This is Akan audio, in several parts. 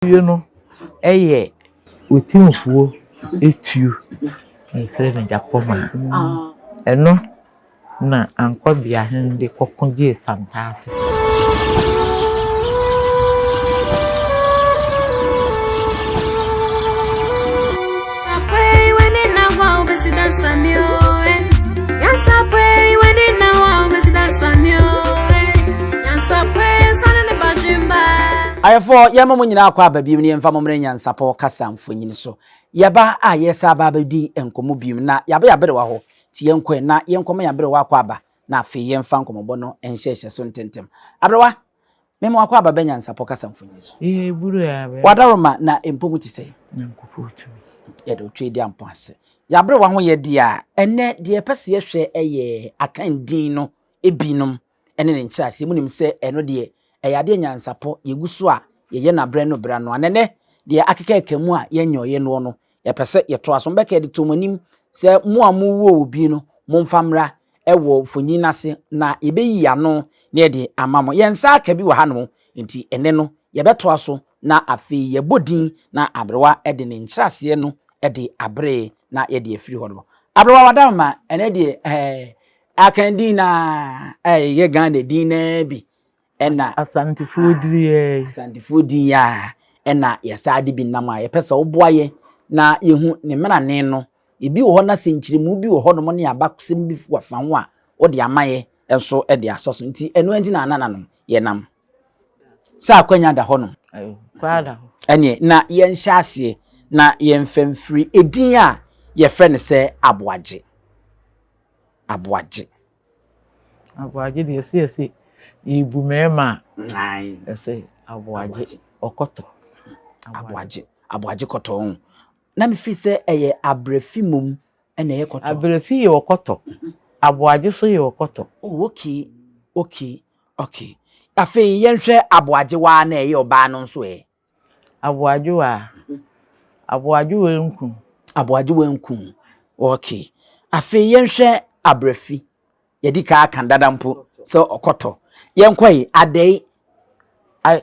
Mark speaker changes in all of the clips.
Speaker 1: Tuo no yɛ Otumfoɔ tuo na yɛfrɛ no Gyapɔma. Ɛno na Ankɔbeahene de kɔko gyee Santase.
Speaker 2: Ayɛfoɔ, yɛma mo nyinaa akɔ aba biom ne yɛmfa mo mmerɛ nyansapɔ kasa mfonyin so. Yɛba a yɛsa aba abɛdi nkɔmmɔ biom na yɛaba yɛaberewa hɔ nti yɛnkɔ na yɛnkɔma yɛaberewa akɔ aba na afei yɛmfa nkɔmmɔbɔ no nhyɛhyɛ so ntɛmntɛm. Aberewa, mema wakɔ aba bɛ nyansapɔ kasa mfonyin so.
Speaker 1: Ee, buru a bɛ.
Speaker 2: Wadaroma na mpo mu te sɛ.
Speaker 1: Nyankopɔn tumi.
Speaker 2: Yɛde otwe di ampo ase. Yɛaberewa ho yɛ deɛ a, ɛnɛ deɛ yɛpɛ sɛ yɛhwɛ yɛ Akan din no ebinom ne ne nkyerɛaseɛ. Munim sɛ ɛno deɛ ɛyɛ adeɛ nyansapɔ yɛgu so a yɛyɛ no aberɛ no berɛ ano. Anɛnɛ deɛ akekaaka mu a yɛnyɛ noɔ no, yɛpɛ sɛ yɛtoa so. Mbɛka yɛde to mo anim sɛ mo a mowɔ obi no, momfa mmra wɔ mfonyin no ase na yɛbɛyi ano na yɛde ama mo. Yɛn nsa aka bi wɔ hanom, nti ɛnɛ no yɛbɛtoa so na afei yɛbɔ din na aberewa de ne nkyerɛaseɛ no de abere na yɛde afiri hɔ no. Aberewa wadama ɛnɛ deɛ ɛɛ Akan din na ɛyɛ Ghana din naa bi ɛna
Speaker 1: Asantefoɔ din yɛ.
Speaker 2: Asantefoɔ din yɛ a ɛna yɛsaa de bi nam a yɛpɛ sɛ woboa yɛ na yɛhu ne mmerane no. Ebi wɔ hɔ na sɛ nkyerɛmu bi wɔ hɔnom ne abasɛm bi wafa ho a wode ama yɛ nso de asɔ so. Nti ɛno nti na anananom yɛnam sɛ akwanya da hɔnom. Ɛneɛ na yɛnhyɛ aseɛ na yɛmfa mfiri edin a yɛfrɛ no sɛ Aboagye. Aboagye.
Speaker 1: Aboagye deɛ ɛsɛ yɛsɛ yɛbu mmarima a ɛsɛ Aboagye ɔkɔtɔ.
Speaker 2: Aboagye Aboagye kɔtɔ ho. Na mefiri sɛ ɛyɛ abrɛfi mom ɛna ɛyɛ kɔtɔ.
Speaker 1: Abrɛfi yɛ ɔkɔtɔ. Aboagye so yɛ ɔkɔtɔ.
Speaker 2: Oh, okay. Afei yɛnhwɛ Aboagye waa na ɛyɛ ɔbaa no nso ɛ.
Speaker 1: Aboagye waa. Aboagye waa nkum.
Speaker 2: Aboagye waa nkum. Okay. Afei yɛnhwɛ abrɛfi. Yɛdi ka aka dada mpo sɛ ɔkɔtɔ. Yɛnkɔ yi adɛi.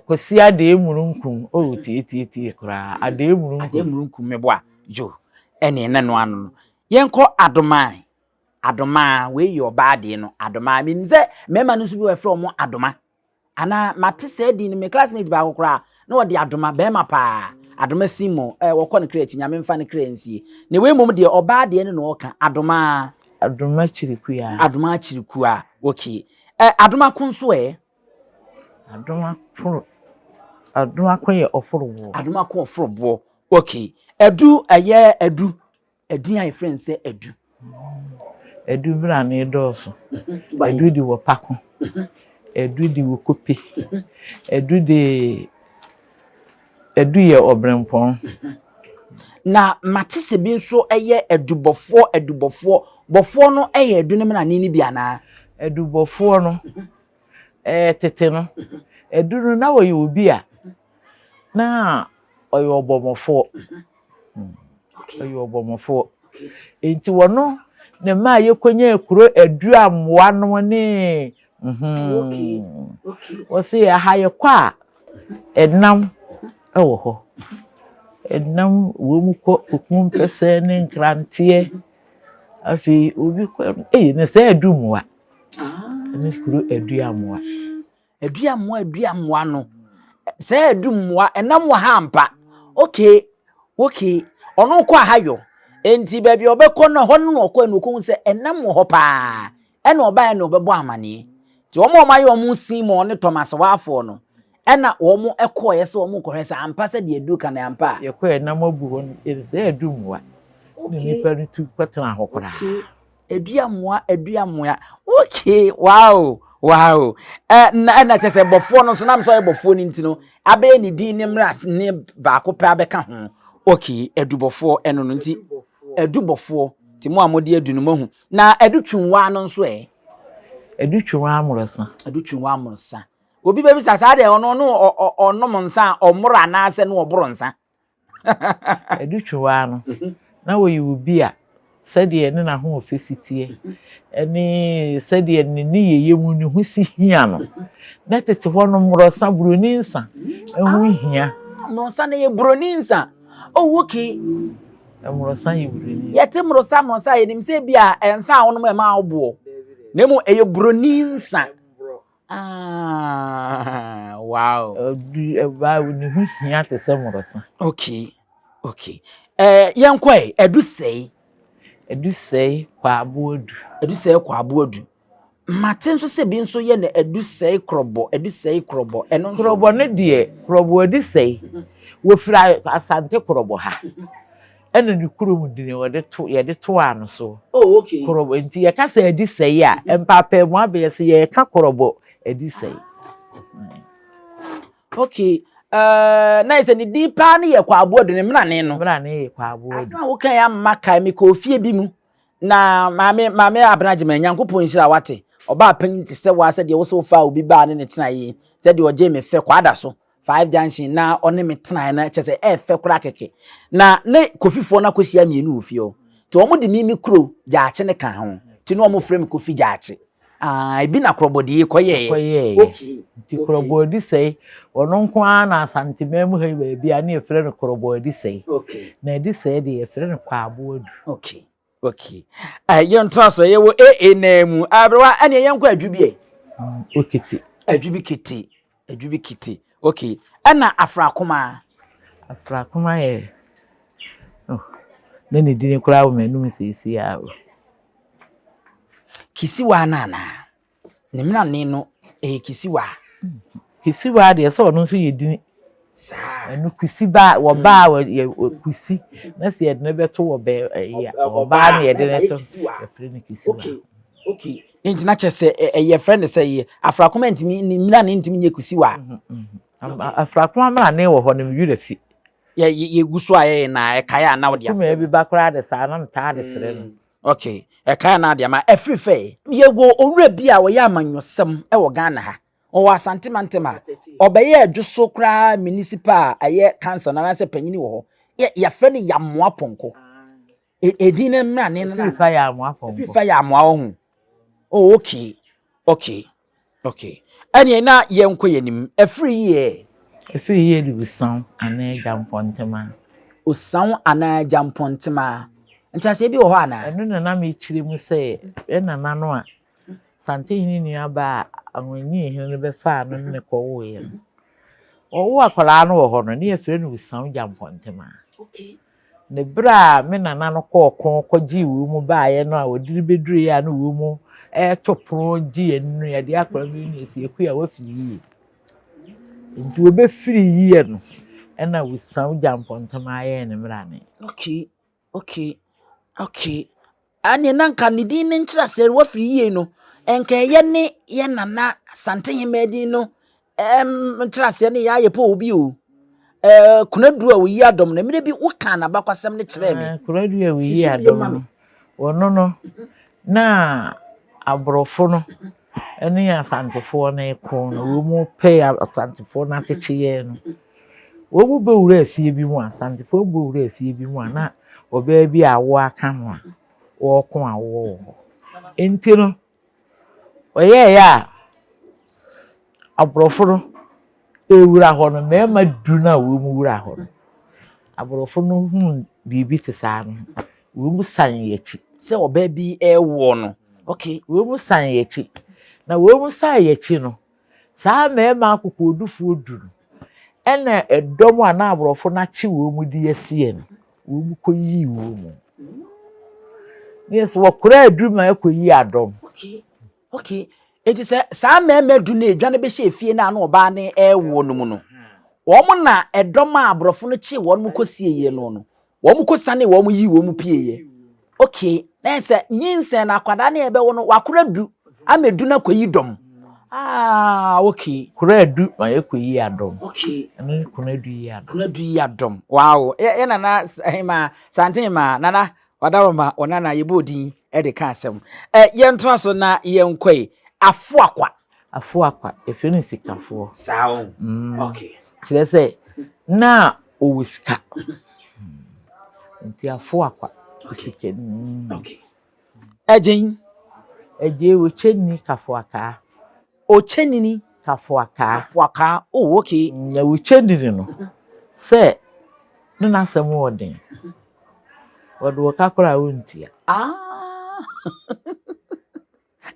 Speaker 1: Kwasi adɛi mununkum. Oh, tie tie tie koraa. Adɛi mununkum.
Speaker 2: Adɛi mununkum meboa. Jo. Ɛne ɛna no ano no. Yɛnkɔ adomaa. Adomaa, wei yɛ ɔbaa deɛ no. Adomaa. Menim sɛ mmarima no nso bi wɔfrɛ wɔn adoma. Anaa mate sɛ din no me classmate baako koraa na wɔde adoma bɛrima paa. Adoma Simon, wɔkɔ ne kra akyi, Nyame mfa ne kra nsie. Na wei mmom deɛ ɔbaa deɛ no na ɔka adomaa.
Speaker 1: Adoma kyirikua.
Speaker 2: Adoma kyirikua. Okay. Adoma ko nso ɛ?
Speaker 1: Adoma ko. Adoma ko yɛ ɔforoboɔ.
Speaker 2: Adoma ko ɔforoboɔ. Okay. Adu ɛyɛ adu. Edin a yɛfrɛ no sɛ adu.
Speaker 1: Adu brane dɔɔso. Adu de wɔ pako. Adu de wɔ kope. Adu de adu yɛ ɔbrɛmpɔn.
Speaker 2: Na mate sɛ bi nso yɛ adubɔfoɔ adubɔfoɔ. Bɔfoɔ no yɛ adu no mmerane no bi anaa?
Speaker 1: Adubɔfoɔ no tete no adu no na wɔyɛ obi a na ɔyɛ ɔbɔmmɔfoɔ. Ɔyɛ ɔbɔmmɔfoɔ. Nti wɔno ne mma a yɛkɔnya kuro adu amoa no ne wɔsi aha yɛkɔ a ɛnam ɛwɔ hɔ. Ɛnam wɔ mu kɔ kokum mpɛsɛ ne nkranteɛ. Afei obi kɔ ne sɛ adu mmoa. Ne kuro adu amoa.
Speaker 2: Adu amoa adu amoa no. Sɛ adu mmoa ɛnam wɔ ha ampa. Okay. Okay. Ɔno kɔ aha yɔ. Enti baabi a ɔbɛkɔ no hɔ no na ɔkɔ no ɔkɔhu sɛ ɛnam wɔ hɔ paa. Ɛna ɔbaeɛ na ɔbɛbɔ amaneɛ. Nti wɔn a wɔayɛ wɔn Simon ne Thomas Waafoɔ no ɛna wɔn kɔɔeɛ sɛ wɔn kɔhwɛ sɛ ampa sɛ deɛ adu ka no ampa a.
Speaker 1: Yɛkɔ ɛnam abu hɔ no sɛ adu mmoa. Ne nipa no tu kɔtena hɔ koraa.
Speaker 2: Adu amoa adu amoa. Okay, wow. Wow. Na na kyerɛ sɛ bɔfoɔ no nso nam sɛ ɔyɛ bɔfoɔ no nti no abɛyɛ ne din ne mmara ne baako pɛ abɛka ho. Okay, adubɔfoɔ ɛno no nti adubɔfoɔ nti mo a mode adu no moahu. Na adu twunwaa no nso ɛ?
Speaker 1: Adu twunwaa mmorosa.
Speaker 2: Adu twunwaa mmorosa. Obi bɛbisa saa deɛ ɔno no ɔnom nsa a ɔmmoro anaasɛ no ɔboro nsa.
Speaker 1: Adu twunwaa no na wɔyɛ obi a sɛdeɛ ne n'ahoɔfɛ si teɛ ɛne sɛdeɛ ne ne yɛyɛ mu ne ho si hia no. Na tete hɔ no mmorɔsa buroni nsa ɛho hia.
Speaker 2: Mmorosa no yɛ buroni nsa. Oh, okay.
Speaker 1: Mmorosa yɛ buroni.
Speaker 2: Yɛte mmorosa mmorosa a yɛnim sɛ bi a nsa a wonom ɛma woboɔ. Na mmom ɛyɛ buroni nsa. Ah, wow.
Speaker 1: Ɛbaa ne ho hia te sɛ mmorosa.
Speaker 2: Okay, okay. Eh, yɛnkɔ ɛ, ɛdu sɛe.
Speaker 1: Ɛdu sɛe kɔ aboɔ du.
Speaker 2: Ɛdu sɛe kɔ aboɔ du. Mate nso sɛ bi nso yɛ no ɛdu sɛe korɔbɔ, ɛdu sɛe korɔbɔ. Ɛno nso.
Speaker 1: Korɔbɔ no deɛ, korɔbɔ ɛdu sɛe. Wɔfiri Asante korɔbɔ ha. Ɛna ne kurom dini wɔde to yɛde to ano so.
Speaker 2: Oh, okay.
Speaker 1: Korɔbɔ nti yɛka sɛ ɛdi sɛe a, mpaapaamu abɛyɛ sɛ yɛka korɔbɔ ɛdi sɛe.
Speaker 2: Okay. Uh, na yɛ sɛ ne din paa no yɛ Kwaaboadu ne mmerane no.
Speaker 1: Mmerane yɛ Kwaaboadu.
Speaker 2: Asɛm a woka yɛ ama kae me kɔɔ fie bi mu na maame maame Abena Gyema Nyankopɔn nhyira wate. Ɔbaa panyin te sɛ waa sɛ deɛ wo sɛ wofaa obi baa ne ne tena yi sɛ deɛ ɔgye me fɛ kwaada so 5 junction na ɔne me tenaeɛ no kyɛ sɛ ɛɛfɛ koraa kɛkɛ na ne kofifoɔ no akɔhyia mmienu wɔ fie hɔ nti wɔn de me me kuro gyaakye ne ka ho nti na wɔn frɛ me kofi gyaakye ah ebi na korɔbɔdie kɔyɛɛ
Speaker 1: kɔyɛɛ
Speaker 2: okay
Speaker 1: nti korɔbɔdi sɛe ɔno nko ara na asanteman mu ha yi baabi a ne yɛfrɛ no korɔbɔdi sɛe
Speaker 2: okay
Speaker 1: na ɛdi sɛe deɛ yɛfrɛ no kwaaboadu
Speaker 2: okay okay uh, yɛntoa so yɛwɔ aa naa mu aberewa ɛneɛ yɛnkɔ adwu bi ɛ
Speaker 1: okete
Speaker 2: adwu bi kete adwu bi kete okay ɛna afrakoma
Speaker 1: afrakoma yɛ oh, ne ne dini koraa wɔ m'anum seesie a o
Speaker 2: kisiwa no anaa ne mmerane no ɛyɛ kisiwa
Speaker 1: kisiwa deɛ sɛ ɔno nso yɛ dini
Speaker 2: saa
Speaker 1: ɛno kusi ba wɔbaa wɔ yɛ kusi na sɛ yɛde no bɛto wɔ bɛɛ ɛyi a ɔbaa na yɛde no to yɛfrɛ no kisiwa
Speaker 2: okay okay ne nti na kyerɛ sɛ ɛyɛ frɛ no sɛ yɛ afrakoma ntumi ne mmerane ntumi nyɛ kusiwa
Speaker 1: afrakoma mmerane wɔ hɔ no werɛ fi
Speaker 2: yɛ yɛgu so a yɛyɛ na ɛkae a na wode
Speaker 1: afrɛ bi ba koraa de saa na metaa de frɛ no
Speaker 2: okay ɛkae a na ade ama ɛfiri fɛ yɛwɔ owura bi a wɔyɛ amanyɔsɛm ɛwɔ Ghana ha ɔwɔ Asante mantam a ɔbɛyɛ adwo so koraa municipal a ɛyɛ council na anaasɛ panyini wɔ hɔ yɛ yɛfrɛ no Yamoa Pɔnkɔ edin no mmerane no
Speaker 1: na ɛfiri fa Yamoa Pɔnkɔ
Speaker 2: ɛfiri fa Yamoa wɔ ho oh okay okay okay ɛneɛ na yɛnkɔ yɛn anim ɛfiri yie
Speaker 1: ɛfiri yie de osaw anaa gyampɔntema
Speaker 2: osaw anaa gyampɔntema nkyerɛaseɛ bi wɔ hɔ anaa
Speaker 1: ɛno na na mekyerɛ mu sɛ ɛnana no a Santehene nuabaa a Anwonwii hene no bɛfaa no ne no kɔwoeɛ no, ɔwoo akwadaa no wɔ hɔ no, ne yɛfrɛ no Osaw Gyampɔntemaa. Ne berɛ a me nana no kɔɔ ko kɔgyee wɔn mu baeɛ no a wɔde no bɛduruiɛ a na wɔn mu reto pono gye yɛn no, yɛde akwadaa no ne yɛsi Akua wafiri yie. Nti wɔbɛfiri yie no, ɛna Osaw Gyampɔntemaa yɛɛ ne mmerane.
Speaker 2: Okay, okay, okay. Ɛneɛ na nka ne din no nkyerɛaseɛ wafiri yie no, nka ɛyɛ ne yɛ nana Santehema din no nkyerɛaseɛ ne yɛ ayɛ pɛ obi o. Kunadu a oyi adɔm no, mmerɛ bi wokaa n'abakwasɛm no kyerɛɛ me.
Speaker 1: Kunadu a oyi adɔm no, wɔno no, na aborɔfo no ne Asantefoɔ no ko no, wɔn mu pɛ Asantefoɔ no akyekyeɛ no. Wɔn mu bɛwura afie bi mu a, Asantefoɔ bɛwura afie bi mu a, na ɔbaa bi a awoɔ aka no a, wɔreko awoɔ wɔ hɔ. Nti no, ɔyɛeɛ a aborɔfo no ɛwura hɔ no, mmarima du no a wɔn mu wura hɔ no, aborɔfo no huu biribi te saa no, wɔn mu san yɛn akyi.
Speaker 2: Sɛ ɔbaa bi ɛrewoɔ no, okay.
Speaker 1: Wɔn mu san yɛn akyi. Na wɔn mu san yɛn akyi no, saa mmarima akokoɔdufoɔ du no, ɛna ɛdɔm a na aborɔfo no akye wɔn mu de asie no, wɔn mu kɔyii wɔn mu. Ne yɛ sɛ wɔkora adu ma ɛkɔyi adɔm.
Speaker 2: Okay, okay. Enti sɛ saa mmarima du no edwa no bɛhyɛ efie no a na ɔbaa no ɛrewoɔ no mu no, wɔn na ɛdɔm a aborɔfo no kyee wɔn mu kɔsieeɛ no no, wɔn kɔsane wɔn yii wɔn mu pieeɛ. Okay, na yɛ sɛ nyinsɛn na akwadaa no yɛbɛwo no wakora du ama du no akɔyi dɔm. Ah, okay.
Speaker 1: Kora du ma yɛkɔyi adɔm.
Speaker 2: Okay.
Speaker 1: Ɛno ne kora du yi adɔm.
Speaker 2: Kora du yi adɔm. Wow. Yɛ nana hema Santehema nana wadaroma ɔnana yɛbɔ odin de ka asɛm. Ɛ yɛntoa so na yɛnkɔ yi. Afoakwa.
Speaker 1: Afoakwa, yɛfrɛ no sikafoɔ.
Speaker 2: Saa o. Okay.
Speaker 1: Kyerɛ sɛ na ɔwɔ sika. Nti afoakwa sika.
Speaker 2: Okay. Ɛgyen.
Speaker 1: Ɛgyen okyɛnini kafoakaa.
Speaker 2: Okyɛnini
Speaker 1: kafoakaa.
Speaker 2: Kafoakaa. Oh, okay.
Speaker 1: Na okyɛnini no, Sɛ ne n'asɛm wɔ den. Wɔde wɔ ka koraa a wontua.
Speaker 2: Ah!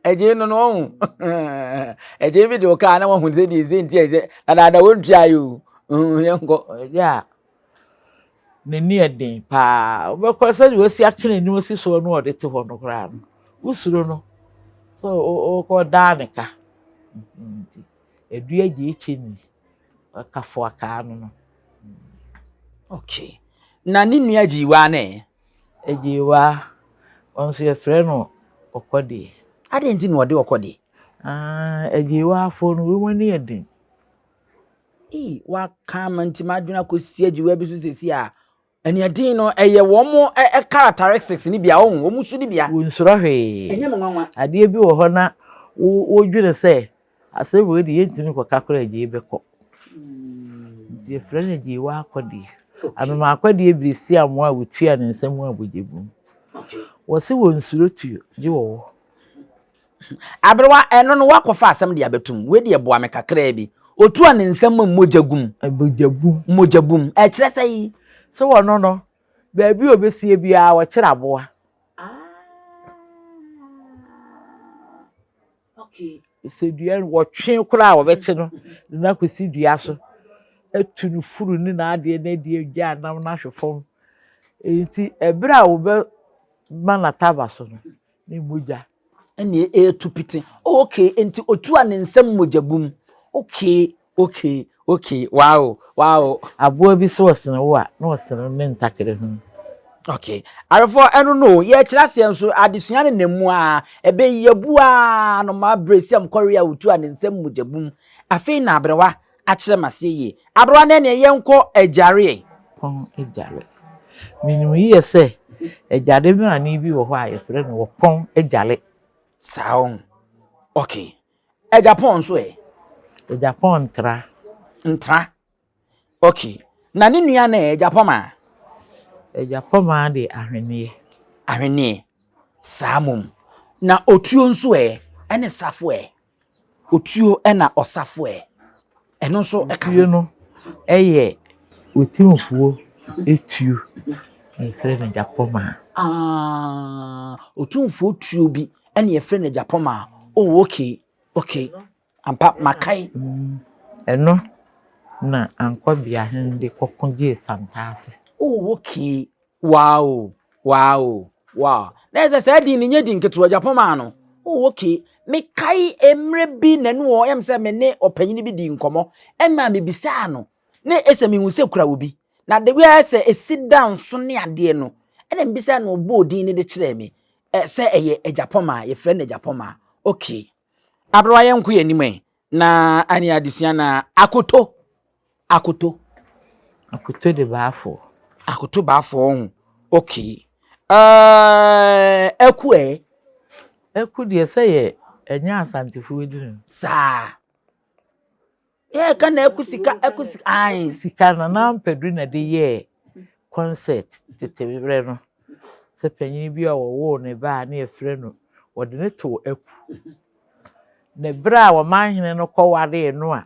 Speaker 2: Ɛgye no no ɔhu. Ɛgye bi de wo kaa na wahu sɛ deɛ ɛsɛ nti ɛsɛ dadaada wontua yɛ o. Yɛnkɔ.
Speaker 1: Ɔyɛ a n'ani yɛ den paa. Wobɛkɔ sɛdeɛ wasi atwe n'anim asi soɔ no ɔde te hɔ no koraa no, wosuro no sɛ wokɔ daa ne ka. Nti adua gye kyɛ ni. Ɔkafo akaa no no.
Speaker 2: Okay. Na ne nua Gyiwaa no ɛ?
Speaker 1: Gyiwaa, ɔno nso yɛfrɛ no Ɔkɔdeɛ.
Speaker 2: Adɛn nti na ɔde Ɔkɔdeɛ?
Speaker 1: Ah, Agyiwaafoɔ no, wɔn ani yɛ den.
Speaker 2: Ei, waka ama nti m'adwene akɔsi Agyiwaa bi so seesei a, aniɛden no, ɛyɛ wɔn characteristics no bi a, ɔhu, wɔn su no bi a.
Speaker 1: Wɔnsuro hwee.
Speaker 2: Ɛnyɛ me nwanwa.
Speaker 1: Adeɛ bi wɔ hɔ na wodwene sɛ Asɛm wei de yɛntumi nkɔka koraa agyei bɛkɔ. Nti yɛfrɛ no agyei w'akɔdeɛ. Anoma akɔdeɛ bere si amoa a wɔtua ne nsa mu abɔgyabum. Wɔse wɔnsuro tuo gye wɔwɔ.
Speaker 2: Aberewa, ɛno no woakɔfa asɛm de abɛtom. Wei deɛ boa me kakraa bi. Otu a ne nsa mu mogya gum.
Speaker 1: Mogya bum.
Speaker 2: Mogya bum. Ɛkyerɛ sɛ yi?
Speaker 1: Sɛ wɔno no, baabi a ɔbɛsie biara wɔkyere aboa. Sɛ dua no wɔtwe koraa a wɔbɛkye no de no akɔsi dua so atu no furu ne n'adeɛ no adi agya nam no ahwe fam. Nti ɛberɛ a wɔbɛma n'ataba so no, ne mogya.
Speaker 2: Ɛna ɛretu pete. Oh, okay, nti otu a ne nsam mogya gum. Okay, okay, okay, wow, wow.
Speaker 1: Aboa bi sɛ ɔsene wo a, na ɔsene ne ntakra ho.
Speaker 2: Okay. Arefoɔ ɛno no yɛkyerɛ aseɛ nso adesua no nam mu a ɛbɛyi abu a no ma berɛ siam kɔre a otu a ne nsam mogya bum. Afei na aberewa akyerɛ maseɛ yie. Aberewa no ɛneɛ yɛnkɔ agyareɛ.
Speaker 1: Pɔn agyare. Menim yie sɛ agyare mmerane bi wɔ hɔ a yɛfrɛ no wɔpɔn agyare.
Speaker 2: Saa o. Okay. Agya pɔn nso ɛ?
Speaker 1: Agya pɔn ntra.
Speaker 2: Ntra. Okay. Na ne nua no ɛ, agya pɔmaa?
Speaker 1: Agya pɔmaa de ahweneɛ.
Speaker 2: Ahweneɛ. Saa mmom. Na otuo nso ɛ, ɛne safo ɛ? Otuo ɛna ɔsafo ɛ? Ɛno nso ɛka ho.
Speaker 1: Otuo no ɛyɛ otumfuo etuo. Yɛfrɛ no agya pɔmaa.
Speaker 2: Ah, otumfuo tuo bi ɛna yɛfrɛ no agya pɔmaa. Oh, okay, okay. Ampa, makae.
Speaker 1: Ɛno na Ankɔbeahene de kɔko gyee Santase.
Speaker 2: Oh, okay. Wow, wow, wow. Na ɛsɛ saa din no nyɛ din ketewa, agya pɔmaa no. Oh, okay. Mekae mmerɛ bi na ɛno wɔ ɛm sɛ me ne ɔpanyini bi dii nkɔmmɔ ɛma mebisaa no na ɛsɛ mehu sɛ kura obi. Na the way ayɛ sɛ ɛsi da nso ne adeɛ no ɛna mebisaa no ɔbɔɔ din no de kyerɛɛ me sɛ ɛyɛ agya pɔmaa, yɛfrɛ no agya pɔmaa. Okay. Aberewa yɛnkɔ yɛn anim ɛ na ane adesua na akoto. Akoto.
Speaker 1: Akoto de baafoɔ.
Speaker 2: Akoto baafoɔ ho. Okay. Uh, aku ɛ?
Speaker 1: Aku deɛ sɛ yɛ ɛnyɛ Asantefoɔ din.
Speaker 2: Saa. Yɛ ka na aku sika, aku sika. Ae.
Speaker 1: Sika no na Ampadu na de yɛɛ concert tete berɛ no. Sɛ panyin bi a wɔwoo ne ba a ne yɛfrɛ no, wɔde ne too aku. Na berɛ a ɔmanhene no kɔwaree no a,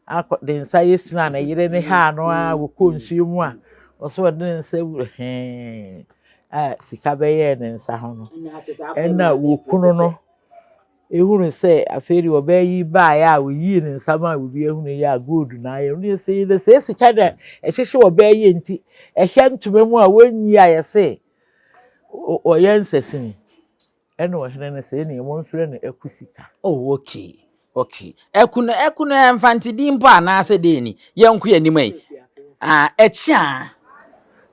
Speaker 1: akɔ de nsa yɛ sini a ne yere ne haa no a wɔkɔ nsuo mu a, ɔso ɔde ne nsa wura hɛn a sika bɛyɛɛ ne nsa ho no. Ɛna wɔkunu no ehunu sɛ afei deɛ ɔbaa yi baeɛ a oyii ne nsa ma obi ehunu yɛ a gold na ayɛ no yɛ sɛ na sɛ sika na ɛhyehyɛ ɔbaa yi nti ɛhyɛ ntoma mu a wɔnyi a yɛse ɔyɛ nsasini ɛna ɔhene no sɛ ɛna wɔmfrɛ no aku sika.
Speaker 2: Oh, okay. Okay. Aku no, aku no ɛmfa nti din mpo anaasɛ dɛn ni? Yɛnkɔ yɛn anim yi. Ah, ɛkyea.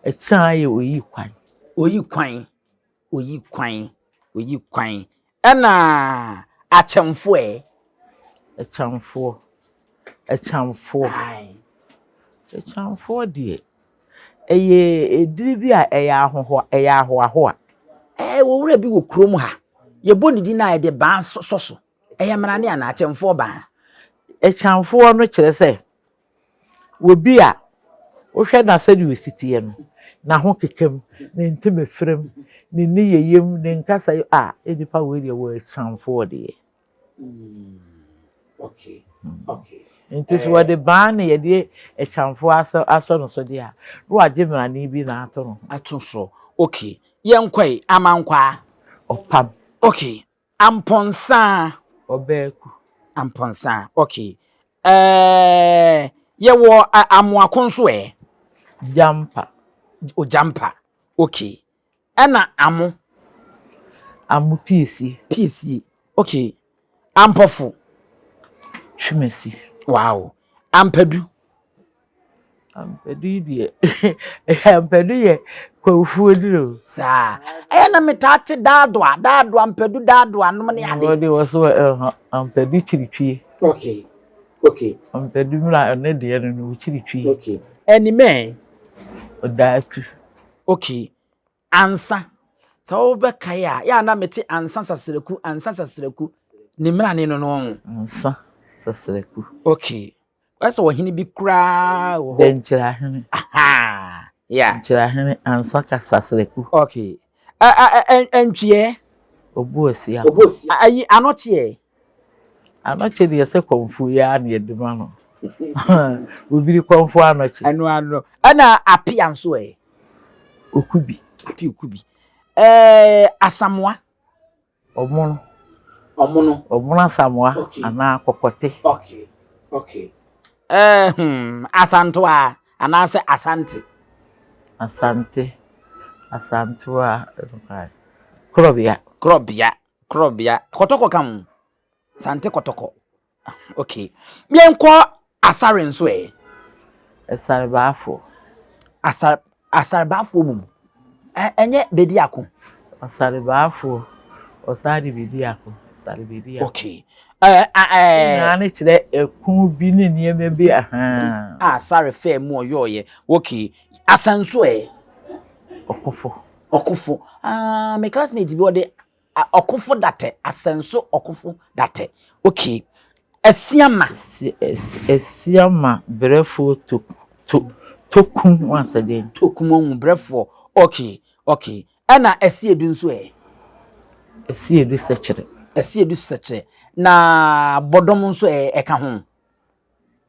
Speaker 1: Ɛkyea yɛ oyi kwan.
Speaker 2: Oyi kwan. Oyi kwan. Oyi kwan. Ɛna akyɛmfo ɛ?
Speaker 1: Ɛkyɛmfoɔ. Ɛkyɛmfoɔ. Ɛkyɛmfoɔ deɛ, ɛyɛ ediri bi a ɛyɛ ahohoa, ɛyɛ ahoahoa.
Speaker 2: Ɛɛ, wɔwura bi wɔ kurom ha. Yɛbɔ ne din a yɛde baa sɔ so. Ɛyɛ mmerane anaa akyɛmfoɔ baa?
Speaker 1: Ɛkyɛmfoɔ no kyerɛ sɛ, obi a wohwɛ na sɛdeɛ osi teɛ no, n'ahokeka ne ntemefrɛ mu, ne nneyɛeɛ mu, ne nkasa a nipa wei deɛ wɔ ɛkyɛmfoɔ deɛ.
Speaker 2: Okay, okay.
Speaker 1: Nti sɛ wɔde baa na yɛde ɛkyamfoɔ asɔ asɔ no so deɛ a, na wagye mmarane bi na ato no ho.
Speaker 2: Ato so. Okay. Yɛnkɔe, Amankwaa.
Speaker 1: Ɔpam.
Speaker 2: Okay. Ampɔnsaa.
Speaker 1: Ɔbaaku.
Speaker 2: Ampɔnsaa. Okay. Ɛɛ yɛwɔ Amoako nso ɛ?
Speaker 1: Gyampa.
Speaker 2: Ogyampa. Okay. Ɛna Amo.
Speaker 1: Amo piesie.
Speaker 2: Piesie. Okay. Ampɔfo.
Speaker 1: Twumasi.
Speaker 2: Wow. Ampadu.
Speaker 1: Ampadu yi deɛ, ampadu yɛ kwawofuo duro.
Speaker 2: Saa. Ɛyɛ na metaa te daadoa, daadoa, ampadu, daadoa nom ne ade.
Speaker 1: Wɔde wɔ so ɛhɔ, ampadu kyiritwie.
Speaker 2: Okay. Okay.
Speaker 1: Ampadu mu na ɛne deɛ no no kyiritwie.
Speaker 2: Okay. Ɛnimɛ.
Speaker 1: Ɔdaatu.
Speaker 2: Okay. Ansa. Sɛ wobɛkae a, yɛ a na mete ansa sasraku, ansa sasraku. Ne mmerane no no ɔho.
Speaker 1: Ansa sasraku.
Speaker 2: Okay. Wɔyɛ sɛ ɔhene bi koraa wɔ hɔ.
Speaker 1: Dɛnkyerɛahene.
Speaker 2: Aha. Yeah.
Speaker 1: Dɛnkyerɛahene ansa kasasraku.
Speaker 2: Okay. Ɛ ɛ ɛ ntwiɛ.
Speaker 1: Obu asia.
Speaker 2: Obu asia. Ayi anɔkyeɛ.
Speaker 1: Anɔkye deɛ sɛ kɔmfoɔ yi ara na yɛde ma no. Obiri kɔmfoɔ anɔkye.
Speaker 2: Ɛno ano. Ɛna apea nso ɛ.
Speaker 1: Okubi.
Speaker 2: Apea okubi. Ɛɛ asamoa.
Speaker 1: Ɔmono.
Speaker 2: Ɔmono.
Speaker 1: Ɔmono asamoa
Speaker 2: okay.
Speaker 1: anaa kɔkɔte.
Speaker 2: Okay. Okay. Eh, hmm, Asantoa anaasɛ Asante.
Speaker 1: Asante. Asantoa. Korɔbea.
Speaker 2: Korɔbea. Korɔbea. Kɔtɔkɔ ka ho. Sante kɔtɔkɔ. Okay. Yɛnkɔ Asare nso ɛ.
Speaker 1: Asarebaafoɔ.
Speaker 2: Asare Asarebaafoɔ mum. Ɛnyɛ Bediako.
Speaker 1: Asarebaafoɔ. Ɔsan de Bediako. Asare Bediako.
Speaker 2: Okay. Ɛɛ ɛɛ.
Speaker 1: Nyinaa ne kyerɛ ɛko bi ne nneɛma bi ahaa.
Speaker 2: A Asare fɛɛ mu ɔyɔɔyɛ. Okay. Asanso ɛ.
Speaker 1: Ɔkofo.
Speaker 2: Ɔkofo. Ah, me classmate bi ɔde Ɔkofo datɛ, asɛnso ɔkofo datɛ. Okay. Asiama.
Speaker 1: Asiama brɛfoɔ to to tokum ho asɛdeɛ.
Speaker 2: Tokum ohun brɛfoɔ. Okay, okay. Ɛna asiedu nso ɛ?
Speaker 1: Asiedu sɛkyerɛ.
Speaker 2: Asiedu sɛkyerɛ. Na bɔdɔm nso ɛ ɛka ho?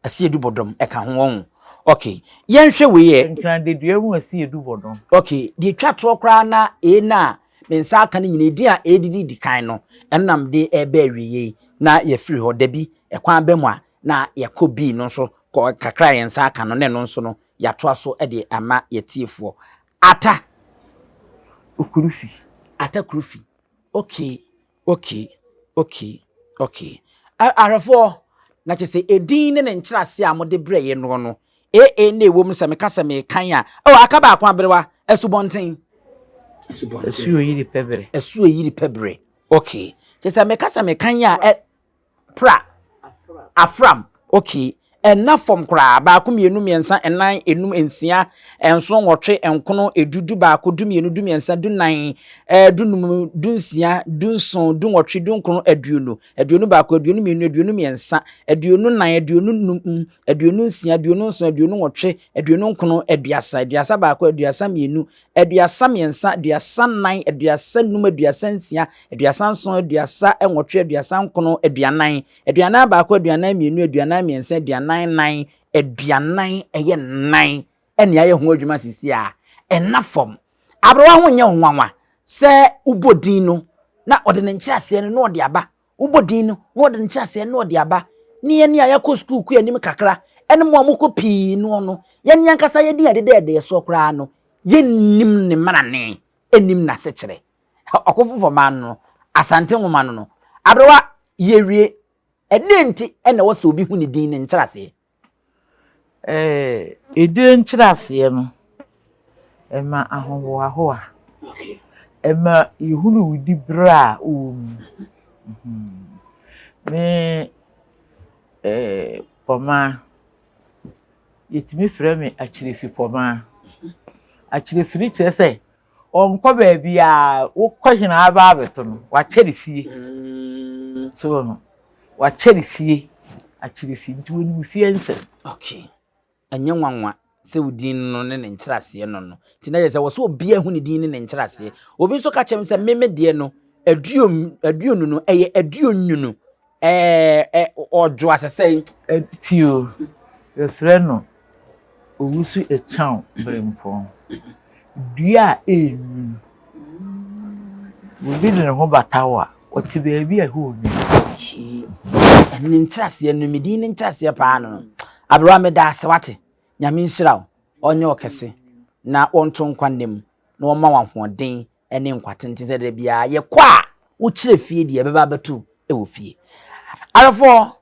Speaker 2: Asiedu bɔdɔm ɛka ho wɔn. Okay. Yɛnhwɛ wei yɛ.
Speaker 1: Nkrandedua mu asiedu bɔdɔm.
Speaker 2: Okay. Deɛ etwa toɔ koraa na ee na me nsa aka no nyinaa edin a edidi di kan no ɛno na mede ɛreba awieɛ yi na yɛfiri hɔ dabi ɛkwan bɛ mu a na yɛkɔ bii no nso kɔ kakra a yɛn nsa aka no na ɛno nso no yɛatoa so de ama yɛtiefoɔ. Ata.
Speaker 1: Okurufi.
Speaker 2: Ata Kurufi. Okay. Okay, okay, okay. Ahwɛfoɔ, na kyerɛ sɛ edin ne ne nkyerɛaseɛ a mode brɛ yɛn noɔ no, AA na ɛwɔ mu sɛ meka sɛ merekan a, oh, aka baako aberewa, asubɔnten. Asubɔnten.
Speaker 1: Asuo yiri pɛbrɛ.
Speaker 2: Asuo yiri pɛbrɛ. Okay. Kyerɛ sɛ meka sɛ mekan a, ɛ, pra, afram. Okay. Ɛnna fam koraa, baako, mmienu, mmiɛnsa, nnan, enum, nsia, nson, nwɔtwe, nkono, edu, dubaako, dumienu, dumiɛnsa, dunan, eh, dunum, dunsia, dunson, dunwɔtwe, dunkono, aduonu, aduonu baako, 22, 23, 24, 25, 26, 27, 28, 29, 30, 31, 32, 33, 34, 35, 36, 38, 39, 40. 41, 42, 43, 44, 40, ɛyɛ nnan ɛne ayɛ ho adwuma sisi a, ɛnna fam. Aberewa ho nyɛ wo nwanwa sɛ wobɔ din no na ɔde ne nkyerɛaseɛ no na ɔde aba. Wobɔ din no na ɔde ne nkyerɛaseɛ no na ɔde aba. Ne yɛn a yɛakɔ sukuu kɔ anim kakra ɛne mo a mokɔ pii noɔ no, yɛn ankasa yɛn din a ɛdedɛɛdɛɛ soɔ koraa no, yɛnnim ne mmarane, ɛnnim n'asekyerɛ. Ɔkofo fɔmaa no no, Asante nwoma no no. Aberewa, yɛwie. Ɛdeɛn nti na ɛwɔ sɛ obi hu ne din ne nkyerɛaseɛ?
Speaker 1: Edin nkyerɛaseɛ no, ɛma ahohoahoa. Ɛma yɛhunu wo diberɛ a wowɔ mu. Me Pɔmaa, yɛtumi frɛ me Akyirifi Pɔmaa. Akyirifi no kyerɛ sɛ Ɔnkɔ baabiara, wokɔ he na aba abɛto no, wakyɛ ne fie. So wɔ ho, wakyɛ ne fie, akyere fie, nti wɔnim fie nsɛm.
Speaker 2: Okay. Ɛnyɛ nwanwa sɛ wo din no ne ne nkyerɛaseɛ no no. Nti na yɛ sɛ wɔ sɛ obiara hu ne din ne ne nkyerɛaseɛ. Obi nso ka kyerɛ me sɛ me me deɛ no, aduonu no, ɛyɛ aduonwunu. Ɛɛ ɔdwo asɛsɛn.
Speaker 1: Ti o, yɛfrɛ no Owusu Ekyaw Berempɔn. Dua a ɛrenwunu. Obi de ne ho bata wo a, ɔte baabi a ɛhɔ onwunu.
Speaker 2: Ɛno ne nkyerɛaseɛ no, me din ne nkyerɛaseɛ paa no no. Aberewa meda ase wate. Nyame nhyira wo, ɔnyɛ wo kɛse na ɔnto nkwa nna mu na ɔmma wo ahoɔden ne nkwa tenten sɛ da biara yɛkɔ a wokyerɛ fie deɛ ɛbɛba abɛto wɔ fie. Awɛfoɔ,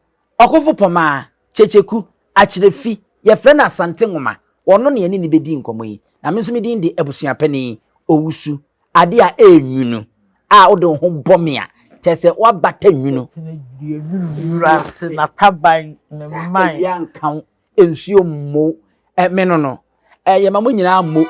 Speaker 2: Ɔkofo Pɔmaa, Kyekyeku, Akyerɛfi, yɛfrɛ no Asante Nwoma, ɔno na yɛne no bɛdi nkɔmmɔ yi. Na me nso me din de Abusuapanin Owusu, adeɛ a ɛrenwunu a wode wo ho bɔ me a, kyerɛ sɛ woabata nwunu.
Speaker 1: Tena dua nwunu nwura ase, n'ataban, ne mman.
Speaker 2: Awia nka wo, nsuo mmo me no no yɛma mo nyinaa mmo.